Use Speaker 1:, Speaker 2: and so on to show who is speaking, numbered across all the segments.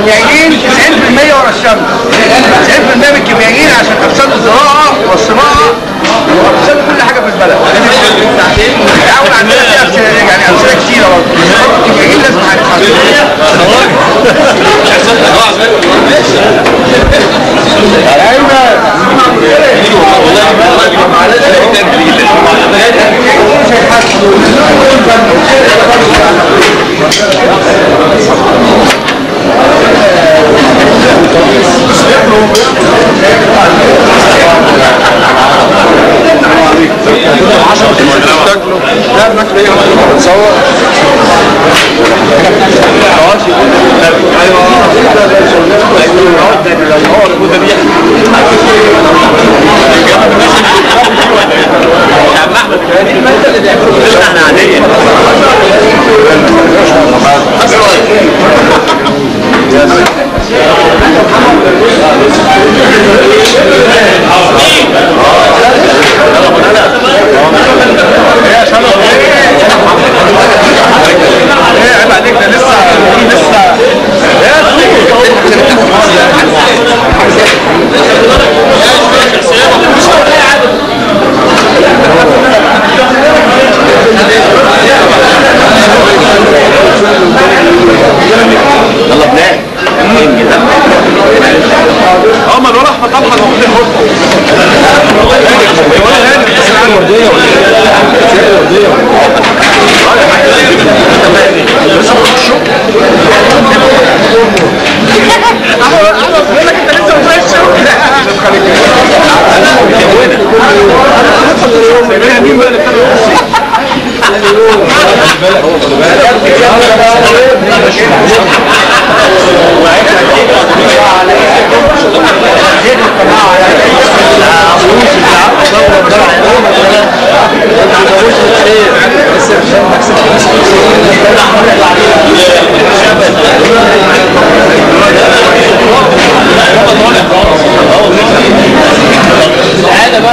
Speaker 1: الكيميائيين 90% ورا الشمس، 90% من الكيميائيين عشان افسدوا الزراعة والصناعة وافسدوا كل حاجة في البلد. التعاون عندنا فيه يعني امثلة كتيرة برضه، بس برضه الكيميائيين لازم هيتحاسبوا.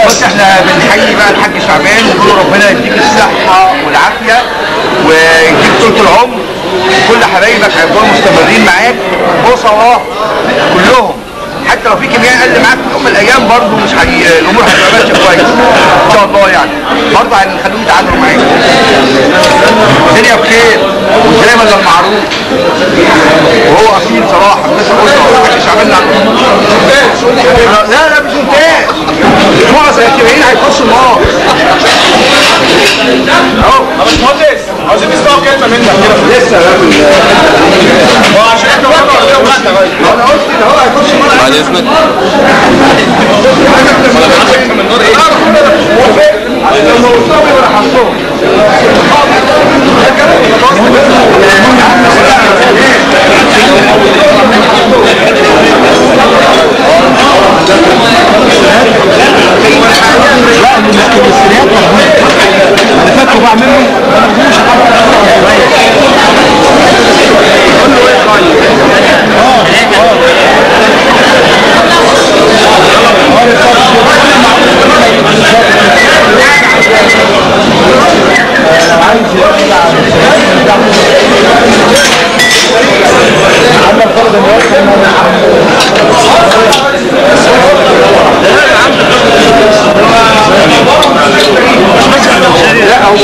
Speaker 1: بص احنا بنحيي بقى الحاج شعبان ونقول له ربنا يديك الصحة والعافية ويديك طولة العمر، وكل حبايبك هيفضلوا مستمرين معاك بصراحة كلهم، حتى لو في كيمياء قل معاك في يوم من الايام برضه مش الامور هتبقى ماشية كويس ان شاء الله، يعني برضه هنخليهم يتعادلوا معاك. الدنيا بخير والكلام الا المعروف، وهو اصيل صراحة. الناس قلت الحاج شعبان لا لا مش ممتاز، معظم الكيميائيين هيخشوا النار. اهو
Speaker 2: يا باشمهندس عاوزين نسمعوا كلمة منك كده.
Speaker 1: لسه
Speaker 2: هو عشان احنا برضه
Speaker 1: انا قلت ان هو هيخش النار.
Speaker 3: بعد اذنك
Speaker 2: من النار ايه؟
Speaker 1: لا المستريات انا فاكره بقى منه ما لا هو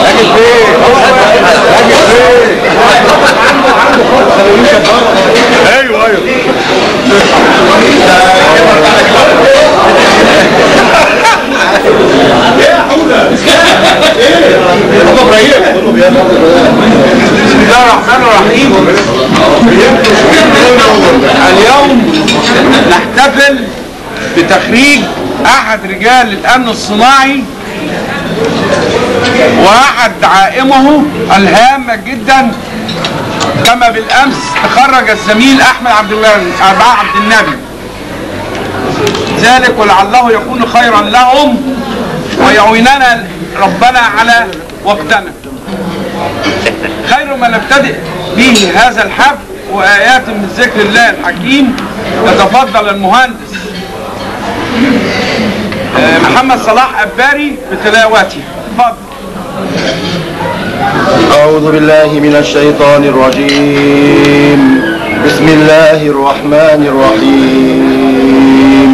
Speaker 1: راجل فين؟ راجل فين؟
Speaker 2: ايوه ايوه ايه يا حوده؟ ايه؟ ابو ابراهيم.
Speaker 1: بسم الله الرحمن الرحيم.
Speaker 4: اليوم نحتفل بتخريج احد رجال الامن الصناعي واحد دعائمه الهامة جدا، كما بالامس تخرج الزميل احمد عبد النبي، ذلك ولعله يكون خيرا لهم ويعيننا ربنا على وقتنا. خير ما نبتدئ به هذا الحفل وآيات من ذكر الله الحكيم. يتفضل المهندس محمد صلاح أباري بتلاوته. اتفضل.
Speaker 5: أعوذ بالله من الشيطان الرجيم.
Speaker 2: بسم الله الرحمن الرحيم.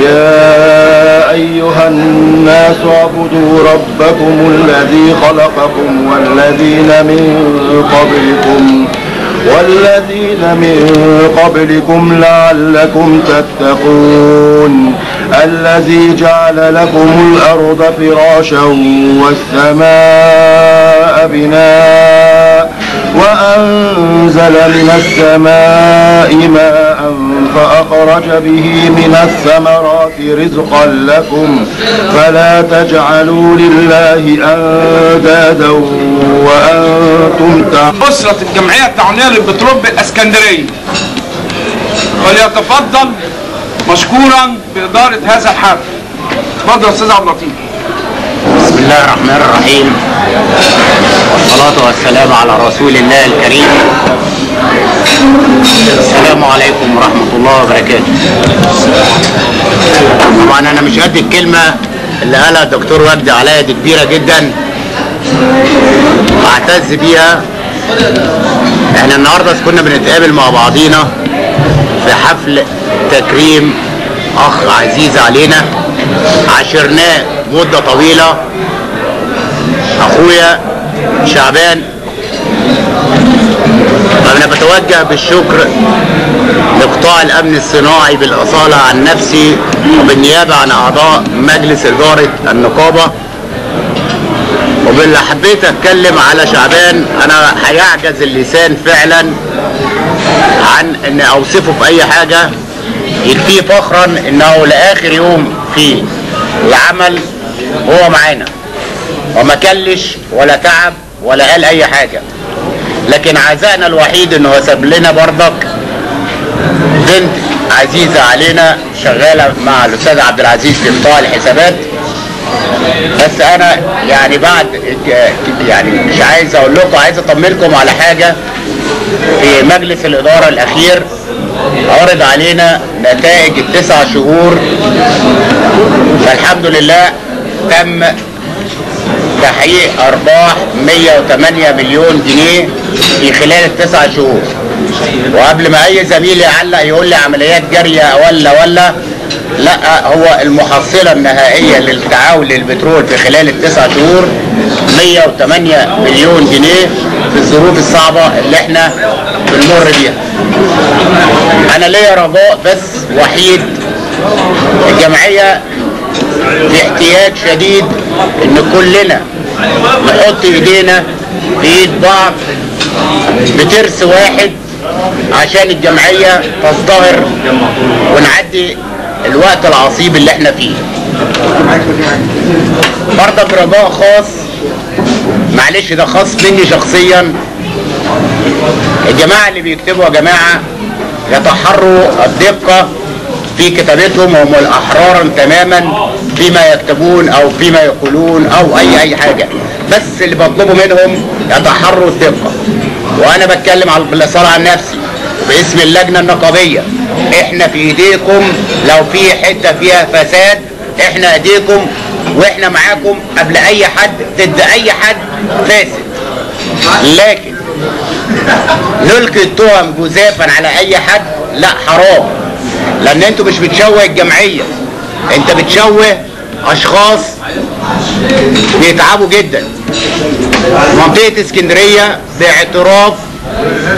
Speaker 2: يا أيها الناس اعبدوا ربكم الذي خلقكم والذين من قبلكم لعلكم تتقون. الذي جعل لكم الأرض فراشا والسماء بناء وأنزل من السماء ماء فأخرج به من الثمرات رزقا لكم فلا تجعلوا لله أندادا وأنتم تعلمون.
Speaker 4: أسرة الجمعية التعاونية للبترول بالإسكندرية، وليتفضل مشكورا بإدارة هذا الحفل. اتفضل يا أستاذ عبد اللطيف.
Speaker 3: بسم الله الرحمن الرحيم، والصلاة والسلام على رسول الله الكريم. السلام عليكم ورحمة الله وبركاته. طبعا أنا مش قد الكلمة اللي قالها الدكتور وجدي عليا، دي كبيرة جدا وأعتز بيها. احنا النهارده كنا بنتقابل مع بعضينا في حفل تكريم أخ عزيز علينا عاشرناه مدة طويلة، أخويا شعبان. أنا بتوجه بالشكر لقطاع الأمن الصناعي بالأصالة عن نفسي وبالنيابة عن أعضاء مجلس إدارة النقابة. وباللي حبيت أتكلم على شعبان، أنا هيعجز اللسان فعلا عن إن أوصفه في أي حاجة. يكفيه فخرا إنه لآخر يوم في العمل هو معانا وما كلش ولا تعب ولا قال أي حاجة، لكن عزائنا الوحيد إنه ساب لنا برضك بنت عزيزة علينا شغالة مع الأستاذ عبد العزيز في قطاع الحسابات. بس أنا يعني بعد يعني مش عايز أقول لكم، عايز أطمنكم على حاجة. في مجلس الإدارة الأخير عرض علينا نتائج ال9 شهور، فالحمد لله تم تحقيق أرباح 108 مليون جنيه في خلال ال9 شهور. وقبل ما أي زميل يعلق يقول لي عمليات جارية ولا لا، هو المحصلة النهائية للتعاون للبترول في خلال ال9 شهور 108 مليون جنيه في الظروف الصعبة اللي احنا بنمر بيها. أنا ليا رجاء بس وحيد، الجمعية في احتياج شديد إن كلنا نحط إيدينا في إيد بعض بترس واحد عشان الجمعية تزدهر ونعدي الوقت العصيب اللي احنا فيه. برضك رجاء خاص، معلش ده خاص مني شخصيا، الجماعة اللي بيكتبوا يا جماعة يتحروا الدقة في كتابتهم، وهم الأحرار تماما فيما يكتبون أو فيما يقولون أو أي حاجة، بس اللي بطلبه منهم يتحروا الدقة. وأنا بتكلم على بالإصرار عن نفسي وباسم اللجنة النقابية، احنا في ايديكم، لو في حتة فيها فساد احنا ايديكم واحنا معاكم قبل اي حد، ضد اي حد فاسد. لكن نلقي التهم جزافا على اي حد لا، حرام، لان انتوا مش بتشوه الجمعية، انت بتشوه اشخاص بيتعبوا جدا. منطقة اسكندرية باعتراف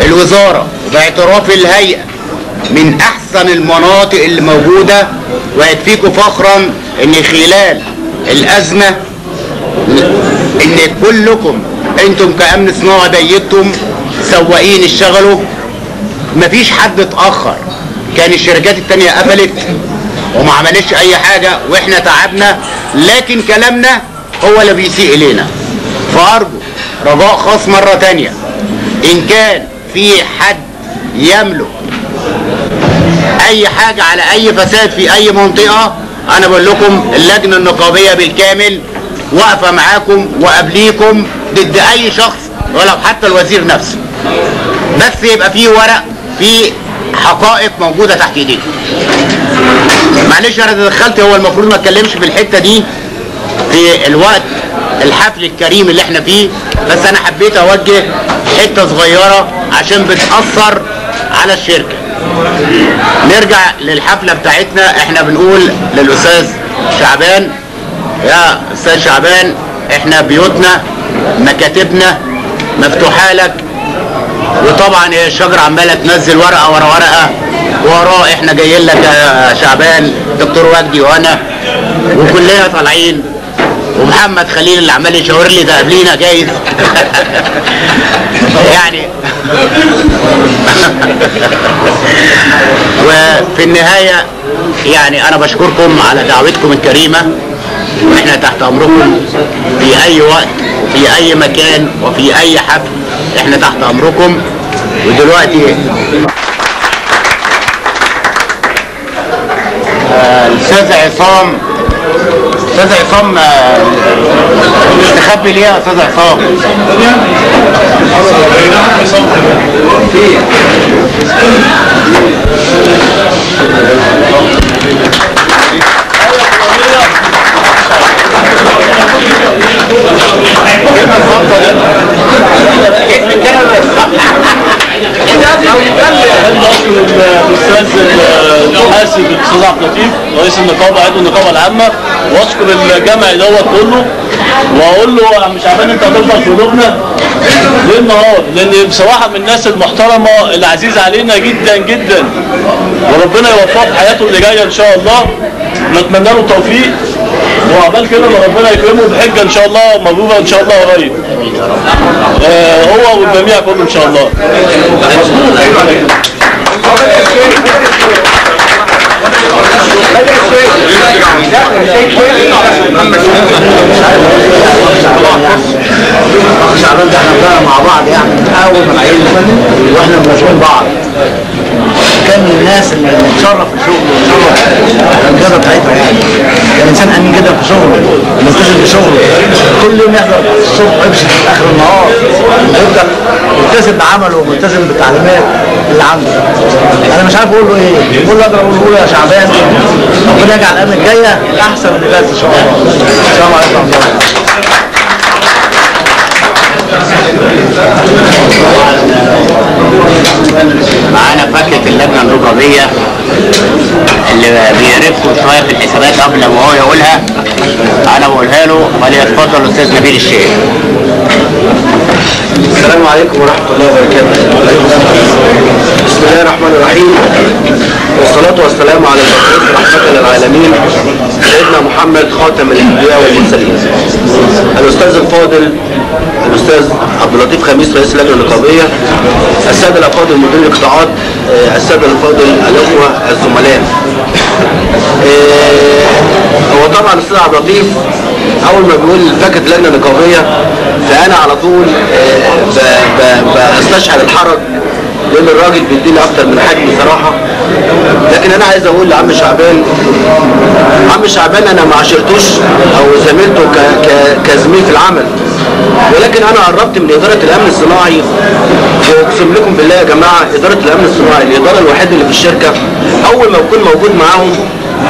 Speaker 3: الوزارة باعتراف الهيئة من احسن المناطق اللي موجودة، ويكفيكم فخرا ان خلال الازمة ان كلكم انتم كأمن صناعة بيتم، سواقين اشتغلوا، مفيش حد اتأخر. كان الشركات التانية قفلت وما عملتش اي حاجة واحنا تعبنا، لكن كلامنا هو اللي بيسيء الينا. فارجو رجاء خاص مرة تانية، ان كان في حد يملك اي حاجة على اي فساد في اي منطقة، انا بقول لكم اللجنة النقابية بالكامل واقفة معاكم وقبليكم ضد اي شخص ولو حتى الوزير نفسه، بس يبقى في ورق، في حقائق موجودة تحت ايديكم. معلش انا تدخلت، هو المفروض ما اتكلمش في الحتة دي في الوقت الحفل الكريم اللي احنا فيه، بس انا حبيت اوجه حتة صغيرة عشان بتأثر على الشركة. نرجع للحفلة بتاعتنا. احنا بنقول للأستاذ شعبان، يا أستاذ شعبان احنا بيوتنا مكاتبنا مفتوحة لك، وطبعا الشجرة عمالة تنزل ورقة ورا ورقة وراه، احنا جايين لك يا شعبان، دكتور وجدي وانا وكلنا طالعين، ومحمد خليل اللي عمال يشاور لي ده قبلينا جايز يعني. وفي النهاية يعني انا بشكركم على دعوتكم الكريمة، واحنا تحت امركم في اي وقت وفي اي مكان وفي اي حفل، احنا تحت امركم. ودلوقتي الاستاذ عصام، استاذ عصام مستخبي ليه يا استاذ عصام؟
Speaker 2: الاستاذ المحاسب الاستاذ عبد اللطيف رئيس النقابة عضو النقابة العامة، واشكر الجمع دوت كله، واقول له يا عم شعبان انت هتفضل في قلوبنا ليل نهار، لان بصراحة من الناس المحترمة العزيزة علينا جدا جدا، وربنا يوفقه في حياته اللي جاية ان شاء الله، نتمنى له التوفيق، وعقبال كده ما ربنا يكرمه بحجة ان شاء الله مبروره ان شاء الله قريب، هو والجميع كله ان شاء الله.
Speaker 5: شعبان ده احنا بدأنا مع بعض يعني من اول ما العيلة واحنا ملازمين بعض، كان من الناس اللي متشرف في شغله ومتشرف في الرياضة بتاعتها، يعني كان انسان امين جدا في شغله، ملتزم بشغله، كل يوم يحضر الصبح ويمشي في اخر النهار، ويفضل ملتزم بعمله وملتزم بالتعليمات اللي عنده. انا مش عارف اقول له ايه، كل اللي اقدر اقوله له يا شعبان ربنا يجعل الايام الجاية احسن من اللي فاتت ان شاء الله. السلام عليكم ورحمة الله.
Speaker 3: معانا فاكهة اللجنة النقابية اللي بيعرفوا شوية في الحسابات قبل ما هو يقولها، أنا بقولها له، فليتفضل الأستاذ نبيل الشيخ.
Speaker 5: السلام عليكم ورحمة الله وبركاته. بسم الله الرحمن الرحيم، والصلاة والسلام على المبعوث رحمة للعالمين سيدنا محمد خاتم الأنبياء والمرسلين. الأستاذ الفاضل الأستاذ عبد اللطيف خميس رئيس اللجنة النقابية، السادة الأفاضل مدير القطاعات، السادة الأفاضل الأخوة الزملاء. هو طبعا الأستاذ عبد اللطيف أول ما بيقول فاكهة اللجنة النقابية فأنا على طول بستشعر الحرج، لأن الراجل بيديني أكتر من حجم بصراحة. لكن أنا عايز أقول لعم شعبان، عم شعبان أنا ما عاشرتوش أو زميلته كزميل في العمل، ولكن أنا قربت من إدارة الأمن الصناعي، وأقسم لكم بالله يا جماعة إدارة الأمن الصناعي الإدارة الوحيدة اللي في الشركة أول ما بكون موجود معاهم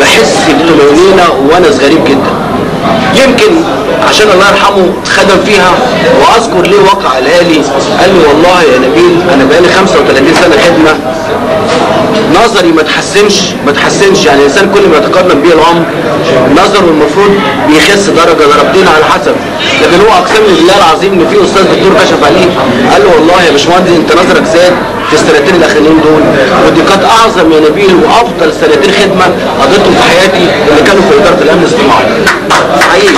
Speaker 5: بحس بطمأنينة وونس غريب جدا. يمكن عشان الله يرحمه خدم فيها، واذكر ليه وقع قالها لي، قال لي والله يا نبيل انا بقالي 35 سنة خدمة، نظري ما تحسنش، يعني الانسان كل ما يتقدم بيه العمر نظره المفروض بيخس درجه درجتين على حسب، لكن هو اقسم لي بالله العظيم ان في استاذ دكتور كشف عليه قال له والله يا باشمهندس انت نظرك زاد في السنتين الاخرين دول، ودي كانت اعظم يا نبيل وافضل سنتين خدمة قضيتهم في حياتي اللي كانوا في ادارة الامن الصناعي. حقيقي.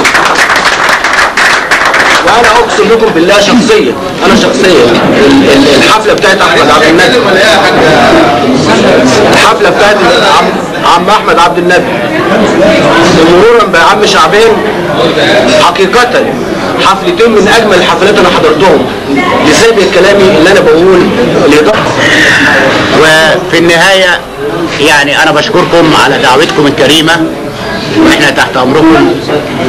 Speaker 5: وانا اقسم لكم بالله شخصيا، انا شخصيا الحفلة بتاعت احمد عبد النبي، الحفلة بتاعت عم احمد عبد النبي مرورا بعم شعبان، حقيقة حفلتين من اجمل الحفلات انا حضرتهم، لسبب كلامي اللي انا بقول الادارة.
Speaker 3: وفي النهاية يعني انا بشكركم على دعوتكم الكريمة، واحنا تحت امركم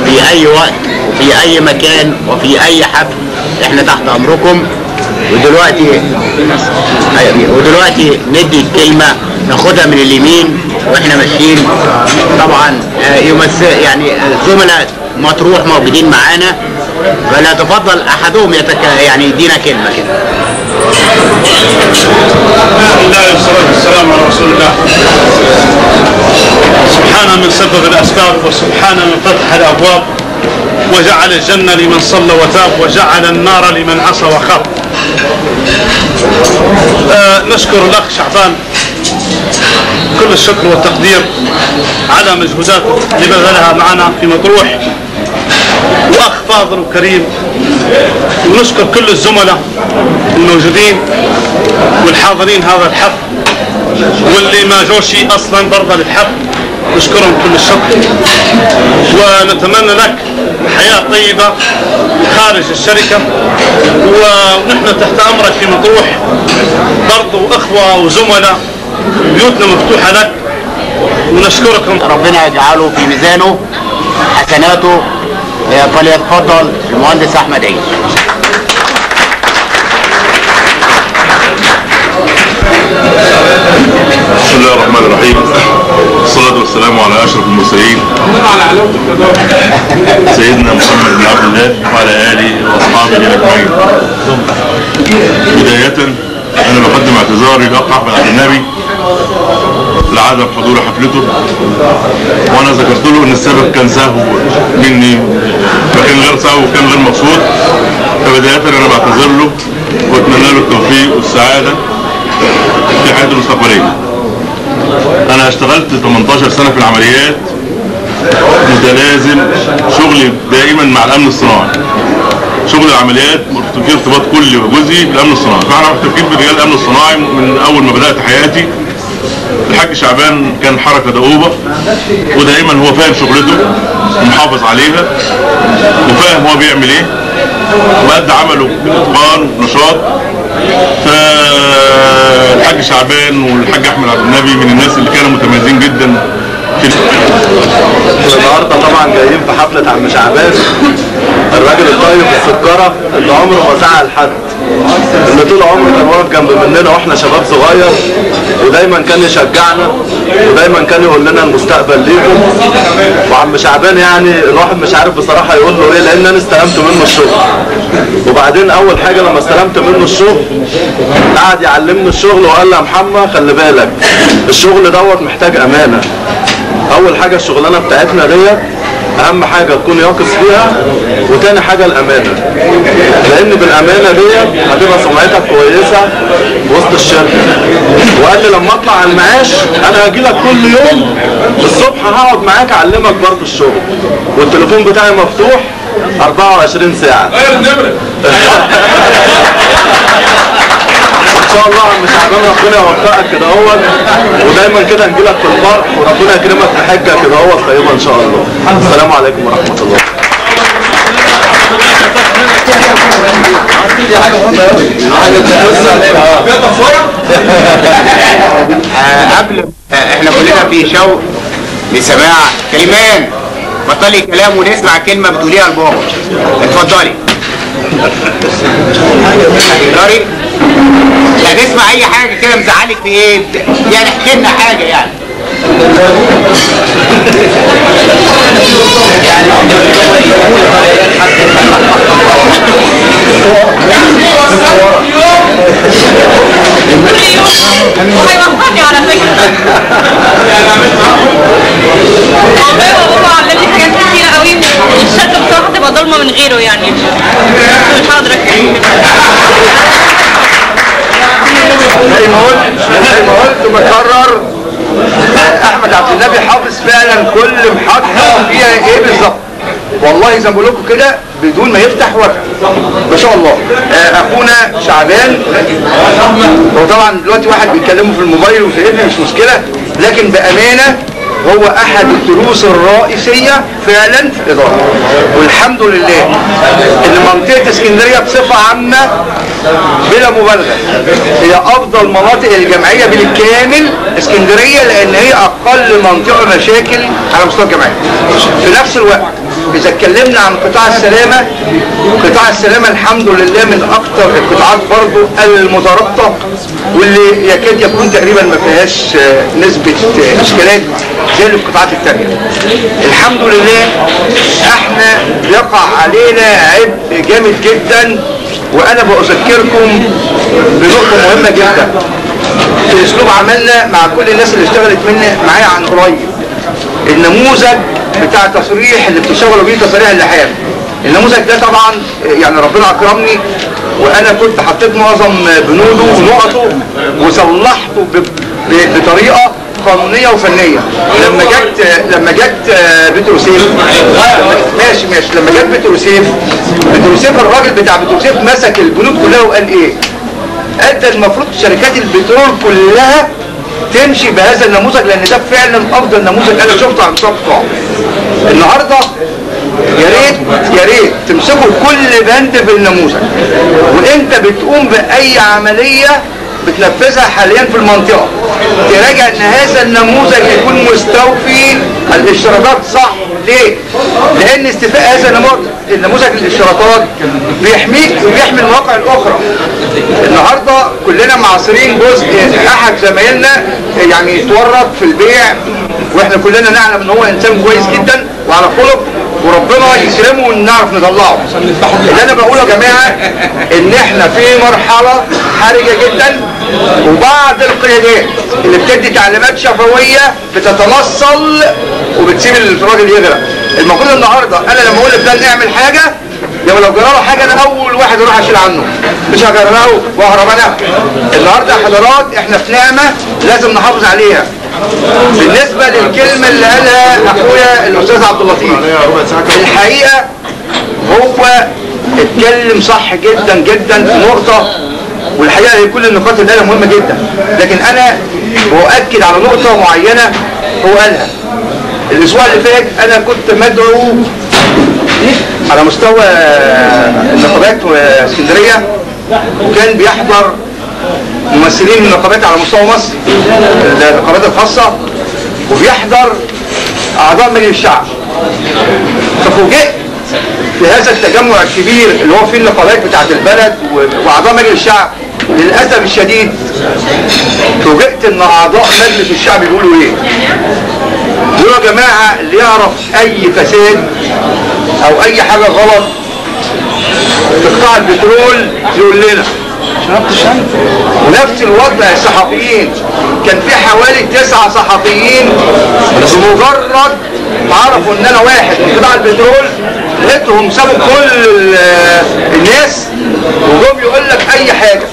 Speaker 3: في اي وقت وفي اي مكان وفي اي حفل، احنا تحت امركم. ودلوقتي ندي الكلمة ناخدها من اليمين واحنا ماشيين. طبعا يمثل يعني زملاء مطروح موجودين معانا، فلا تفضل احدهم يعني يدينا كلمة كده.
Speaker 6: لله. سبحان من سبب الأسباب، وسبحان من فتح الأبواب، وجعل الجنة لمن صلى وتاب، وجعل النار لمن عصى وخاب. نشكر الأخ شعبان كل الشكر والتقدير على مجهوداته اللي بذلها معنا في مطروح، وأخ فاضل وكريم. ونشكر كل الزملاء الموجودين والحاضرين هذا الحفل، واللي ما جوشي أصلا برضه للحفل، نشكرهم كل الشكر. ونتمنى لك حياة طيبة خارج الشركة، ونحن تحت أمرك في مطروح برضه، أخوة وزملاء، بيوتنا مفتوحة لك، ونشكركم.
Speaker 3: ربنا يجعله في ميزانه حسناته. فليتفضل المهندس أحمد عيد.
Speaker 7: بسم الله الرحمن الرحيم، والصلاة والسلام على أشرف المرسلين سيدنا محمد بن عبد الله وعلى آله وأصحابه أجمعين. بداية أنا بقدم اعتذاري للأخ أحمد عبد النبي لعدم حضور حفلته، وأنا ذكرت له إن السبب كان سهو مني، فكان غير سهو وكان غير مقصود. فبداية أنا بعتذر له وأتمنى له التوفيق والسعادة في حياته المستقبلية. أنا اشتغلت 18 سنة في العمليات، متلازم شغلي دائما مع الأمن الصناعي. شغل العمليات في ارتباط كلي وجزئي بالأمن الصناعي، فاحنا محتكين برجال الأمن الصناعي من أول ما بدأت حياتي. الحاج شعبان كان حركة دؤوبة، ودائما هو فاهم شغلته ومحافظ عليها، وفاهم هو بيعمل ايه، وأدى عمله بإتقان وبنشاط. فالحاج شعبان والحاج احمد عبد النبي من الناس اللي كانوا متميزين جدا.
Speaker 5: احنا النهارده طبعا جايين في حفلة عم شعبان، الراجل الطيب السكرة اللي عمره ما زعل حد، اللي طول عمره كان واقف جنب مننا واحنا شباب صغير، ودايما كان يشجعنا، ودايما كان يقول لنا المستقبل ليكم. وعم شعبان يعني الواحد مش عارف بصراحة يقول له ايه، لان انا استلمت منه الشغل. وبعدين اول حاجة لما استلمت منه الشغل قعد يعلمني الشغل وقال لي يا محمد خلي بالك الشغل دوت محتاج امانه. اول حاجة الشغلانة بتاعتنا ديت اهم حاجة تكون يقظ فيها، وتاني حاجة الامانة، لان بالامانة ديت هتبقى سمعتك كويسة وسط الشركة. وقال لي لما اطلع على المعاش انا هاجي لك كل يوم الصبح هقعد معاك اعلمك برضه الشغل، والتليفون بتاعي مفتوح 24 ساعة. ان شاء الله عم شعبان ربنا يوفقك كده اهوت، ودايما كده نجيلك في الفرح، وربنا يكرمك في حجه كده اهوت طيبة ان شاء الله. السلام عليكم ورحمة الله.
Speaker 3: قبل احنا كلنا في شوق لسماع كلمان، بطلي كلام ونسمع كلمة بتقوليها لبابا. اتفضلي. تقدري؟ يعني نسمع اي حاجة كده مزعلك في ايه؟ يعني احكي لنا حاجة يعني.
Speaker 8: كل يوم وهيوصلني على فكرة. والله بابا علمني حاجات كتيرة قوي، والشركة بصراحة تبقى ضلمة من غيره يعني. مش هقدر اتكلم.
Speaker 1: زي ما قلت وبكرر، احمد عبد النبي حافظ فعلا كل محطة فيها ايه بالظبط، والله زي ما بقول لكم كده بدون ما يفتح ورقة ما شاء الله. اخونا شعبان هو طبعا دلوقتي واحد بيتكلمه في الموبايل وشايفني مش مشكلة، لكن بامانه هو احد الدروس الرئيسية فعلا في الادارة. والحمد لله ان منطقة اسكندرية بصفة عامة بلا مبالغه هي افضل مناطق الجمعية بالكامل اسكندرية، لان هي اقل منطقة مشاكل على مستوى الجمعية. في نفس الوقت اذا اتكلمنا عن قطاع السلامة، قطاع السلامة الحمد لله من اكثر القطاعات برضو المترابطه، واللي يكاد يكون تقريبا ما فيهاش نسبه اشكالات زي القطاعات الثانية. الحمد لله احنا بيقع علينا عبء جامد جدا، وانا بأذكركم بنقطة مهمة جدا. في اسلوب عملنا مع كل الناس اللي اشتغلت معايا عن قريب. النموذج بتاع التصريح اللي بتشتغلوا بيه تصريح اللحام، النموذج ده طبعا يعني ربنا اكرمني وانا كنت حطيت معظم بنوده ونقطة وصلحته بطريقة قانونية وفنيه. لما جت بتروسيف، ماشي لما جت بتروسيف الراجل بتاع بتروسيف مسك البنود كلها وقال ايه؟ قال ده المفروض شركات البترول كلها تمشي بهذا النموذج، لان ده فعلا افضل نموذج انا شفته على مستوى القطاع. النهارده يا ريت تمسكوا كل بند في النموذج، وانت بتقوم باي عملية بتنفذها حاليا في المنطقة تراجع ان هذا النموذج يكون مستوفي الاشتراطات صح. ليه؟ لان استيفاء هذا النموذج للاشتراطات بيحميك وبيحمي المواقع الاخرى. النهارده كلنا معاصرين جزء احد زمايلنا يعني اتورط في البيع، واحنا كلنا نعلم ان هو انسان كويس جدا وعلى خلق وربنا يكرمه ونعرف نطلعه. اللي انا بقوله يا جماعة ان احنا في مرحلة حرجه جدا، وبعض القيادات اللي بتدي تعليمات شفويه بتتنصل وبتسيب الراجل يغرق. المفروض النهارده انا لما اقول لفلان اعمل حاجة، لو جرى له حاجة انا اول واحد اروح اشيل عنه، مش هجرره واهرب انا. النهارده يا حضرات احنا في نعمه لازم نحافظ عليها. بالنسبة للكلمة اللي قالها اخويا الاستاذ عبد اللطيف، الحقيقة هو اتكلم صح جدا جدا في نقطة، والحقيقة هي كل النقاط اللي قالها مهمة جدا، لكن انا باكد على نقطة معينة هو قالها. الاسبوع اللي فات انا كنت مدعو على مستوى النقابات واسكندريه، وكان بيحضر ممثلين من النقابات على مستوى مصر، النقابات الخاصة، وبيحضر اعضاء مجلس الشعب. ففوجئت في هذا التجمع الكبير اللي هو فيه النقابات بتاعت البلد واعضاء مجلس الشعب، للاسف الشديد فوجئت ان اعضاء مجلس الشعب بيقولوا ايه؟ بيقولوا يا جماعة اللي يعرف اي فساد او اي حاجة غلط في قطاع البترول يقول لنا. ونفس الوضع الصحفيين، كان في حوالي 9 صحفيين بمجرد ما عرفوا ان انا واحد من قطاع البترول لقيتهم سابوا كل الناس وجم يقول لك اي حاجة.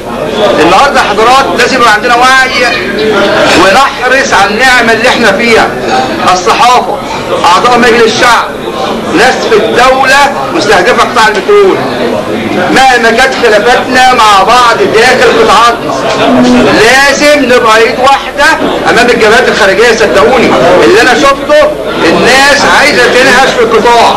Speaker 1: النهارده حضرات لازم يبقى عندنا وعي ونحرص على النعمة اللي احنا فيها. الصحافة، اعضاء مجلس الشعب، ناس في الدولة مستهدفه قطاع البترول. مهما كانت خلافاتنا مع بعض داخل قطاعاتنا لازم نبقى ايد واحدة امام الجبهات الخارجية. صدقوني اللي انا شفته الناس عايزه تنهش في القطاع.